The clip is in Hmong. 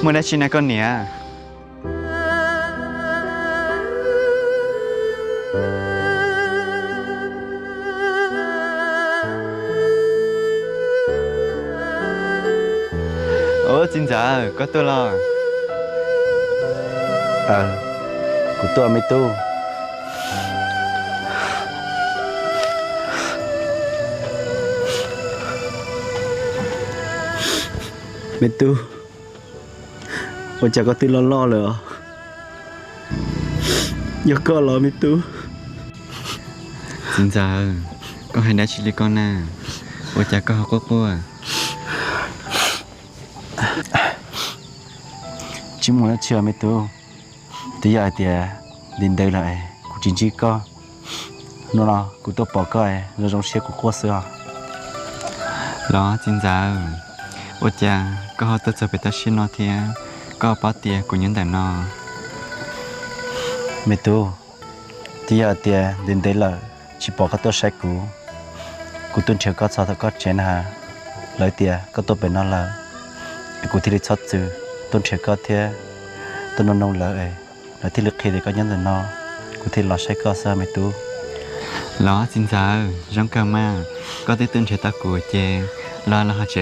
Muaj dab tsi na koj niam? Ub, txiv ntxawm, koj tuaj los? Kuv tuaj me tub. Me tub, ua cas koj twb loj loj lawm os? Yog koj los me tub? Txiv ntxawm, koj hais dab tsi li koj na? Ua cas koj ho quaj quaj? Tsis muaj dab tsi os me tub. Twb yog hais tias ntev ntev lawm kuv tsis ntsib koj, hnub no kuv tuaj pom koj zoo zoo siab kuv quaj xwb os. Los txiv ntxawm, ua cas koj ho tuaj txog pem toj siab no thiab? Koj paub tias kuv nyob ntawm no. Me tub, twb yog hais tias ntev ntev lawm tsis pom koj tuaj saib kuv, kuv tuaj nrhiav koj txog tom koj tsev na, lawv tias koj tuaj pem no lawm, kuv thiaj li txhob txwm tuaj nrhiav koj thiab tuaj nug nug lawv, lawv thiaj li qhia tias koj nyob ntawm no, kuv thiaj los saib koj xwb me tub. Los txiv ntxawm, zoo kawg mas, koj twb tuaj nrhiav tau kuv ces los los ho tsev.